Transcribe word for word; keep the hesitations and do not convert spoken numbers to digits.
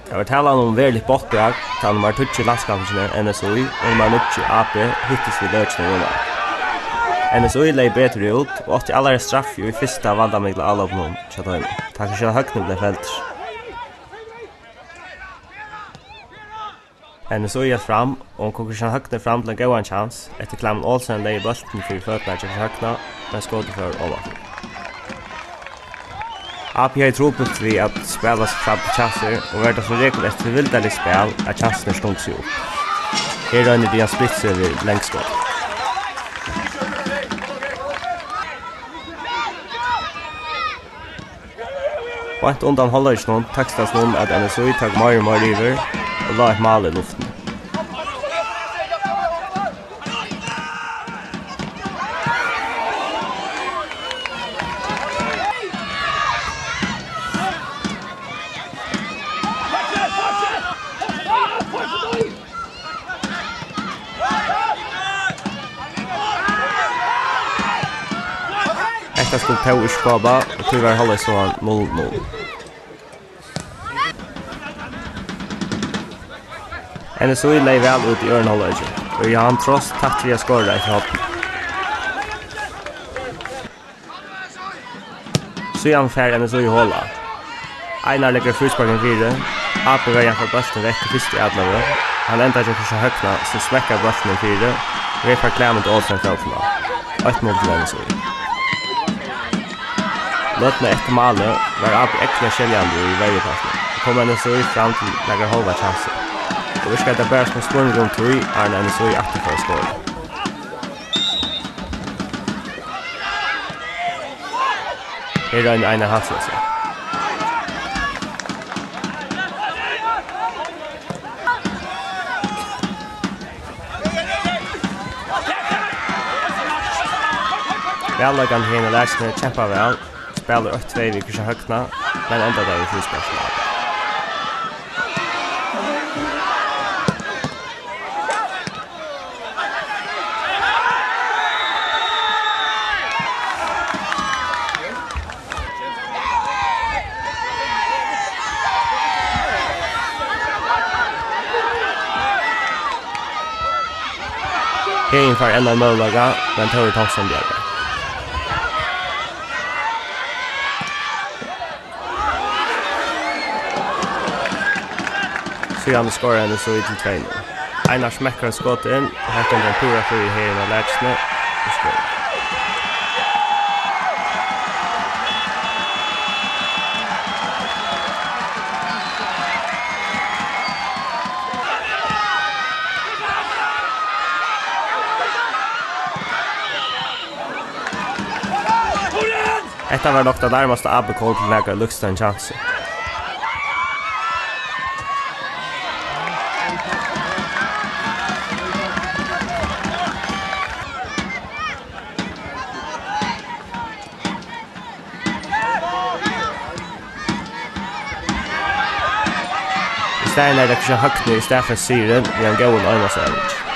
Tað var talan um veruligt botnbrak, tá nummar tíggju í landskappingini, N S Í, og nummar níggju, A B, hittust við løkini í Runavík. N S Í legði betur út og átti allarhelst straffu í fyrsta vandamikla álopinum hjá teimum, tá Kristian Høgni bleiv feldur. N S Í helt fram, og kom Kristian Høgni fram til ein góðan kjans, eftir Klemens Olsen legði bóltin fyri føturnar hjá Kristian Høgna, men skotið fór omanfyri. A B hevði trupult við at spæla seg fram til kjansir, og var tað sum regul eftir vildarligt spæl, at kjansirnir stungu seg upp. Her roynir Dejan Splitt seg við langskot. Beint undan hálvleikinum tekst tað sum um, at N S Í tók meir og meir yvir og lá eitt mál í luftini. Hetta skuldi tó ikki koma, og tí var hálvleiksstovan null null. N S Í legði væl út í øðrum hálvleiki, og Johan Trost tætt við at skora eftir horn. Síðan fær N S Í hola. Einar leggur frísparkin fyri. A B-verjan fær bóltin vekk í fyrstu atløgu. Hann endar hjá Kristian Høgna, sum smekkar bóltin inn fyri. Her fær Klemens Olsen fótin á. Eitt null til N S Í. Løtuni eftir málið var A B ógvuliga skeljandi í verjupartinum og kom N S Í fram til nakrar hálvar kjansir. Og virkaði tað bara sum ein spurningur um tíð, áðrenn N S Í aftur fór at skora. Her roynir Einar Hansen seg. Valleikararnir her í Lækjuni kempa væl, spælir eitt tvey við Kristian Høgna, men endar tað við frísparki. Heðin fær enn ein møguleika, men Tóri Thomsen bjargar. Síðani skorar N S Í til tvey null. Einar smekkar eitt skot inn, og her stendur ein púra fríur heðin á Lækjuni og skorar. Hetta var nokk tað nærmasta A B kom til nakað líkist ein kjansi. Í staðin er tað Kristian Høgni, ið staðfestir sigurin við einum góðum einasta avliki.